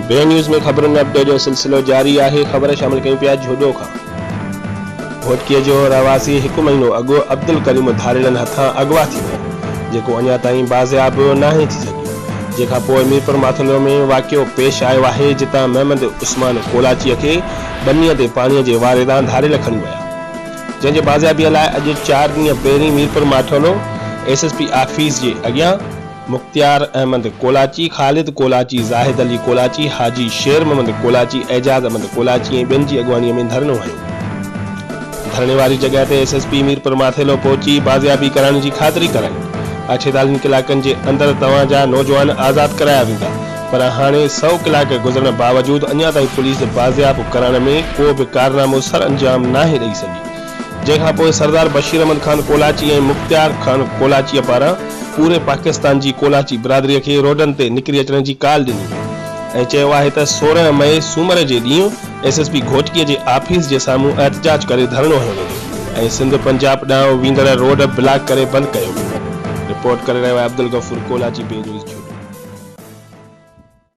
B news ۾ خبرن update جو سلسلو جاري آهي، خبر شامل ڪيون پيا جهوڏو کان گهوٽڪي جو رهواسي هڪ مهينو اڳ عبدالڪريم ڌاڙيلن هٿان اغوا ٿي ويو، جيڪو اڃا تائين بازياب ناهي ٿي سگهيو، جنهن کان پوء ميرپور ماٿيلو ۾ واقعو پيش آيو آهي، جتان محمد عثمان ڪولاچي کي ٻنيء تي پاڻي جي واري تان ڌاڙيل کڻي ويا، جنهن جي بازيابي لاء اڄ چار ڏينهن پهرين Mirpur Mathelo S S P office جي اڳيان مختيار احمد ڪولاچي، خالد ڪولاچي، زاهد علي ڪولاچي، حاجي شير محمد ڪولاچي، اعجاز احمد ڪولاچي ۽ ٻين جي اڳواڻي ۾ ڌرڻو هنيو. ڌرڻي واري جڳهه تي S S P Mirpur Mathelo پهچي بازيابي ڪرائڻ جي خاطري ڪرائي. اٺيتالهين ڪلاڪن جي اندر توهان جا نوجوان آزاد ڪرايا ويندا پر هاڻي سئو ڪلاڪ گذرڻ باوجود اڃا تائين پوليس بازياب ڪرائڻ ۾ ڪو به ڪارنامو سرانجام ناهي ڏئي سگهي. جنهن کان پوء سردار بشير احمد خان ڪولاچي ۽ مختيار خان ڪولاچيء پاران پوري پاڪستان جي ڪولاچي برادريء کي روڊن تي نڪري اچڻ جي ڪال ڏني وئي ۽ چيو آهي ته 16 مئي سومر جي ڏينهن ايس ايس پي گهوٽڪيء جي آفيس جي سامهون احتجاج ڪري ڌرڻو هنيو ويندو ۽ سنڌ پنجاب ڏانهن ويندڙ روڊ بلاڪ ڪري بند ڪيو ويندو. رپورٽ ڪري رهيو آهي عبدالغفور ڪولاچي بي نيوز جهڏو.